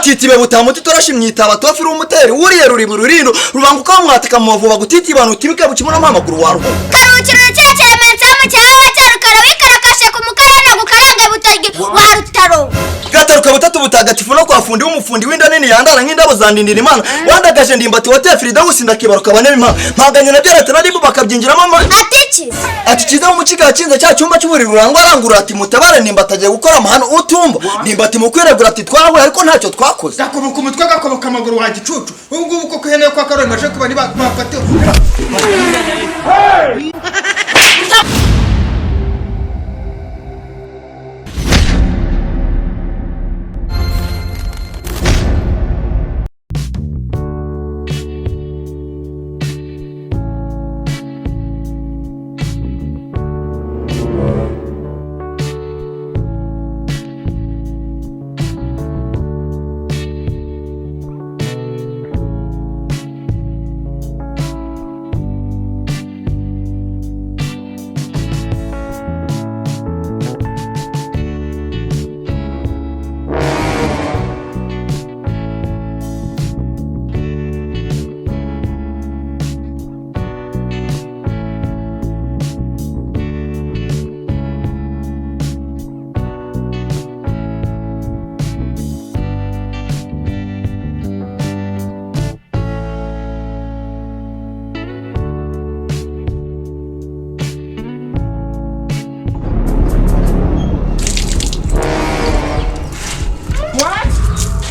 Twatitibe butamuti torashimye itaba tofiri umuteri wuriye ruri bururindo rubanguka mwataka mu mavuba gutitibana utibike bukimura amaguru waruhu Karukira urukerekeremensi mu cyawe cyarukara wikarakashe ku mukarana gukaranga butoryi wa rutaro. Gataruka butatu butagatifu no kwa fundi w'umufundi w'inda nini yandara nk'indabo za Ndindira Imana wandagaje Ndimbati wateye Firidawusi ndakibaruka bane mpaganye na byarata na ribu bakabyinjiramo Ati iki? Ati kiza mu mukiga yakinze cya cyumba cy'uburiri rurangwa arangurura ati mutabare Ndimbati agiye gukora amahano utumva Ndimbati mu kwiregura ati twarahuye ariko ntacyo twakoze. Gakoboka umutwe gakoboka amaguru wa gicucu ubu ngubu koko ihene yo kwa Karoli maje kuba niba bafate.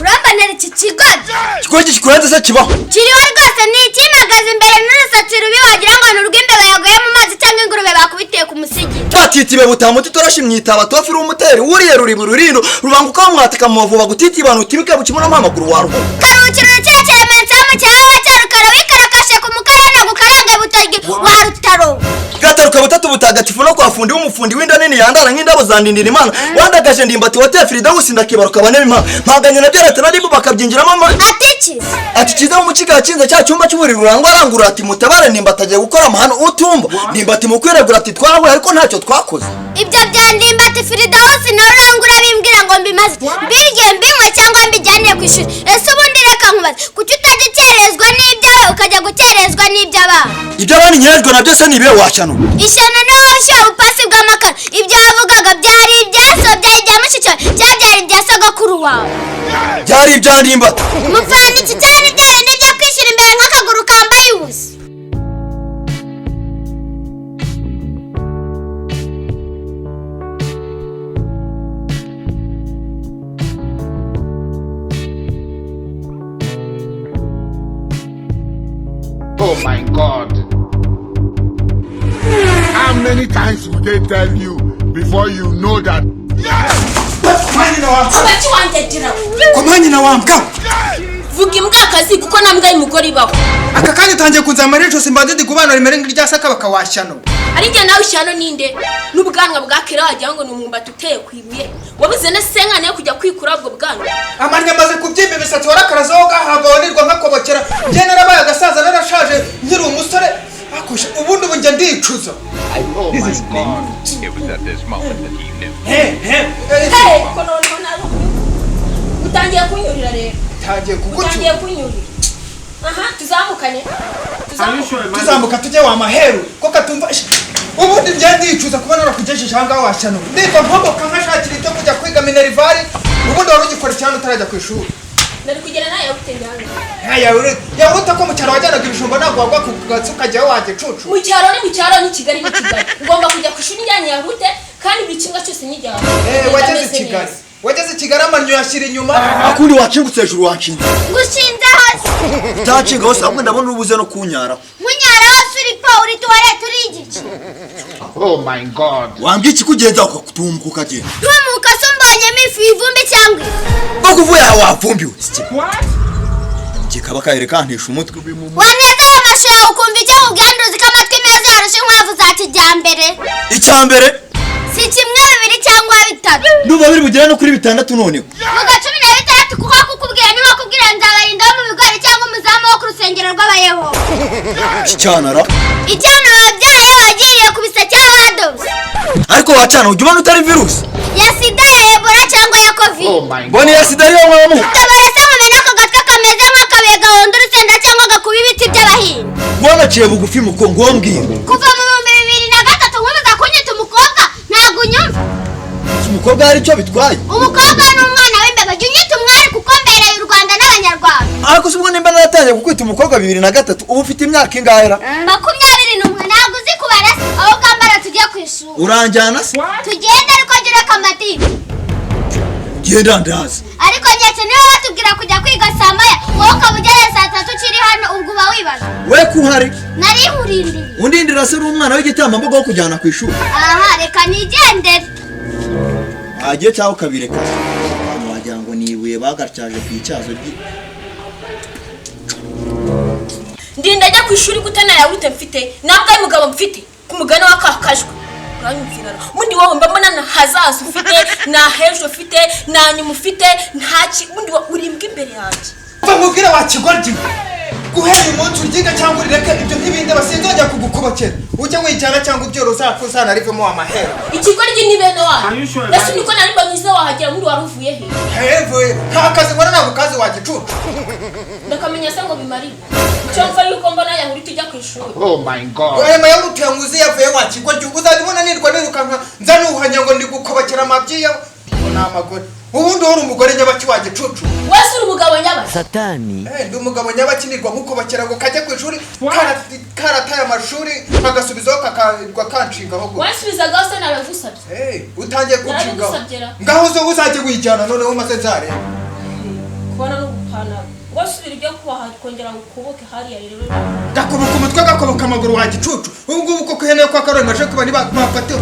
Urambonera iki kigozi? Ikigozi kikurenze se kibaho? Kiriho rwose ni ikimagaza imbere n'urusatsi rubi wagira ngo ni urw'imbeba yaguye mu mazi cyangwa ingurube bakubitiye ku musigi. Twatitibe butamuti torashimye itaba tofiri umuteri wuriye ruri bururindo rubanguka mwataka mu mavuba gutitibana utibike bukimura amaguru waruhu Karukira urukerekeremensi mu cyawe cyarukara wikarakashe ku mukarana gukaranga butoryi wa rutaro. Gataruka butatu butagatifu no kwa fundi w'umufundi w'inda nini yandara nk'indabo za Ndindira Imana wandagaje Ndimbati wateye Firidawusi ndakibaruka bane mpaganye na byarata na ribu bakabyinjiramo Ati iki? Ati kiza mu mukiga yakinze cya cyumba cy'uburiri rurangwa arangurura ati mutabare Ndimbati agiye gukora amahano utumva Ndimbati mu kwiregura ati twarahuye ariko ntacyo twakoze. Ibyo bya Ndimbati Firidawusi na rurangura bimbwira ngo mbimaze mbirye mbinywe cyangwa mbijyane ku ishuri. Ese ubundi reka nkubaze, kuki utajya ukerezwa n'ibyawe ukajya gukerezwa n'iby'abana? Ibyo abandi nkerezwa nabyo se ni ibihe washyano? Ishyano niho washyira ubupasi bw'amakara. Ibyo wavugaga byari ibya so, byari ibya mushiki wawe, cyangwa byari ibya sogokuru wawe? Byari ibya Ndimbati. Mupfana iki cyari bya bindi byo kwishyira imbere nk'akaguru kambaye ubusa? Oh my God. How many times will they tell you before you know that? Kwa nyina wa mbwa. Vuga imbwa akazi kuko nta mbwa y'umugore ibaho. Aka kanya utangiye kunzamara ijosi mbanze ndi kubana rimere nk'irya saka bakawashyano. Ari njye nawe ishyano ninde? N'ubwanwa bwa kera wagira ngo ni umwumbati uteye ku ibuye. Wabuze na senkana yo kujya kwikura ubwo bwanwa. Amanya amaze kubyimba imisatsi warakarazaho gahamba wanirwa nkakobokera. Njye narabaye agasaza narashaje nkiri umusore. Akusha ubundi ubu njye ndicuza. Oh my God. It was at this moment that he knew. Hey, ko noneho nawe utangiye kunyurira rero. Tangiye kugucyura. Utangiye kunyurira. Aha, tuzamukane. Tuzamuka. Tuzamuka tujye wa maheru ko katumva. Ubundi njye ndicuza kuba narakugejeje aha ngaha washyano. Ndumva nkomoka nkashakira ibyo kujya kwiga minerivare. Ubundi wari ugikora cyane utarajya ku ishuri. Nari kugera nawe yaguteye hano. Yahuta ko mu cyaro wajyanaga ibijumba ntabwo wagwa ku gatsi ukajyayo wagicucu. Mu cyaro ni mu cyaro ni Kigali ni Kigali. Ngomba kujya ku ishuri njyanye yahute kandi buri kimwe cyose nyijyana. Wageze i Kigali. Wageze i Kigali amanyo yashyira inyuma. Akundi wakingutse hejuru wanshinze. Ngushinze hasi. Utanshinga hose ahubwo ndabona urubuze no kunyara. Nkunyara hose uri po uri tuwarete uri igice. Oh my God. Wambye ikikugenza ukatumbuka ukagenda. Ntumuka se umbonyemo ifu ivumbi cyangwa ifu. Bwo kuvuye aha wavumbiwe. Kikaba kahereka ntisha umutwe. Waneza ayo mashu yawe ukumva icyo nkubwira nduzi ko amatwi meza yarusha inkwavu za kijyambere. Icya mbere si kimwe bibiri cyangwa bitatu. Ndumva biri bugere no kuri bitandatu noneho. Vuga 16 kuko kukubwira niba kubwira nzabarinda mu bigori cyangwa umuzamu wo ku rusengero rw'abayehova. Icyanara. Icyana wabyaye wagiriye ku biseke wadobye. Ariko wacana ujya ubona utari virusi. Ya sida ya Ebola cyangwa ya Covid. Oh my God. Mbona ya sida ariyo mwamu. Tabara se Waciye bugufi muko ngombwira. Kuva mu 2003 nkomeza kunyita umukobwa ntabwo unyumva. Umukobwa hari icyo bitwaye? Umukobwa ni umwana w'imbeba, jya unyita umwari kuko mbereye u Rwanda n'Abanyarwanda. Ariko se ubwo nimba naratangiye kukwita umukobwa 2003 ubu ufite imyaka ingahe ra? 21. Ntabwo uzi kubara se? Aho kambara tujye ku ishuri. Uranjyana se? Tugende ariko jya ureka amatiku. Genda ndaza. Ariko nyetse niba batubwira kujya kwiga saa 1 wowe ukaba ugeze saa 3 ukiri hano ubwo uba wibaza. We kuhari? Nari nkurindiriye. Undindira se uri umwana w'igitambambuga wo kujyana ku ishuri? Aha reka nigendere. Agiye cyangwa ukabireka. Abantu wagira ngo ni ibuye bagatyaje ku icyazo ry'i. Ndinda ajya ku ishuri gute nta yawurute mfite ntabwo ari mugabo mfite ku mugani wa kakajwe. Uranyumvira ubundi wowe mba mbona nta hazaza ufite nta h'ejo ufite nta nyuma ufite nta ki ubundi wowe uri imbwa imbere yanjye. Mva nkubwire wa kigoryi guhera uyu munsi uryiga cyangwa urireke ibyo ntibindeba sinzongera kugukobokera ujye wijyana cyangwa ubyoroza uzanarivemo amahera. Ikigoryi ni bene wanyu. Ese niko nari mbanyuze wahagera ubundi wari uvuye he? Hevuye nta kazi nkora ntabwo kazi wa gicucu. Ndakamenya se ngo bimarire. Icyo mva yuko mbona yahurita ujya ku ishuri. Oh my God. Aya mayawurute yanguze yavuye wa kigoryi uzajya ubona nirwa nirukanka nza nuhanya ngo ndi gukobokera amabyi ya ni amagore. Ubundi uri umugore nyabaki wa gicucu. Wese uri umugabo nyabaki. Satani. Ndi umugabo nyabaki nirwa nkukobokera ngo kajye ku ishuri karataye amashuri kagasubizaho kakarwa kanshingaho gutya. Wansubizaga se naragusabye. Utangiye kunshingaho. Naragusabye. Ngaho zo uzajye wijyana noneho umaze nzareba. Kubona no gupana. Wasubira ibyo kubaha kongera ngo ukuboke hariya rero. Gakoboka umutwe gakoboka amaguru wa gicucu. Ubu ngubu koko ihene kwa Karoli maje kuba niba bafate.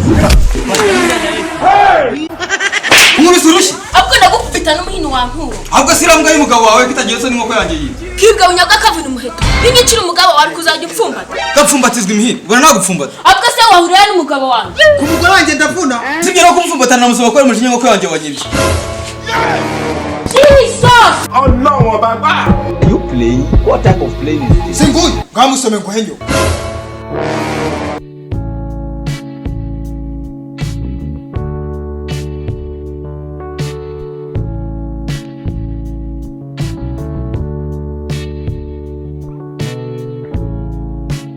Nkubise urushyi. Ahubwo ndagukubita n'umuhini wa nkuru. Ahubwo si irambwa y'umugabo wawe kitagira isoni n'inkoko yanjye yibye. Kibwa unyaga kavuna umuheto. Binyicira umugabo wawe kuzajya upfumbata. Gapfumbatizwa imihini. Ubona nagupfumbata. Ahubwo se wahurira n'umugabo wawe. Ku mugore wanjye ndavuna. Sibyo no kumupfumbata namusaba ko ari umujinya w'inkoko yanjye wanyibye. Jesus! Oh no, baba. Are you playing? What type of playing is this? Singuyu ngamusome nguhenyo.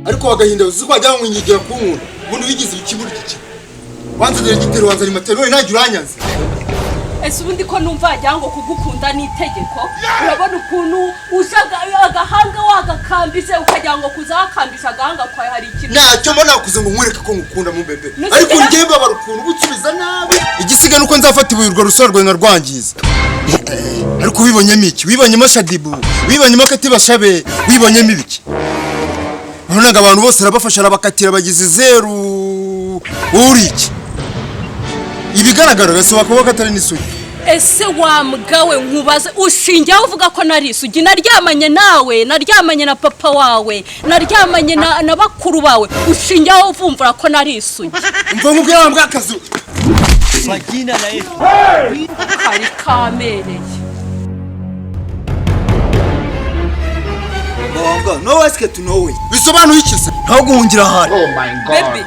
Ariko wagahinda uzi ko wajya nyigira ku nkunda ubundi wigize ikiburi iki wanzanira igitero wanzanira imatero none ntajya uranyanze. Ese ubundi ko numva wagira ngo kugukunda ni itegeko? Urabona ukuntu uje agahanga wagakambije ukagira ngo kuzakambisha agahanga kwawe hari ikintu. Ntacyo mbona nakuze ngo nkwereke ko ngukunda mu bebe ariko njye mbabara ukuntu ubusubiza nabi. Igisiga nuko nzafata ibuye urwo rusoro rwawe nkarwangiza. Ariko wibonyemo iki? Wibonyemo Shadibu, wibonyemo Katibashabe, wibonyemo ibiki? Ubonaga abantu bose arabafasha arabakatira bagize zeru. Uri iki? Ibigaragara gasaba kuba katari n'isugi. Ese wa mgawe nkubaze ushingiye uvuga ko nari isugi? Naryamanye nawe, naryamanye na papa wawe, naryamanye na bakuru bawe, ushingiye uvumvura ko nari isugi? Umva nkubwira wa mbwa kazu. Majina na Yesu. Kari kamereye. Bongo, no esike to no way. Bisobanuye iki se? Ntaho guhungira ahari. Oh my God. Baby,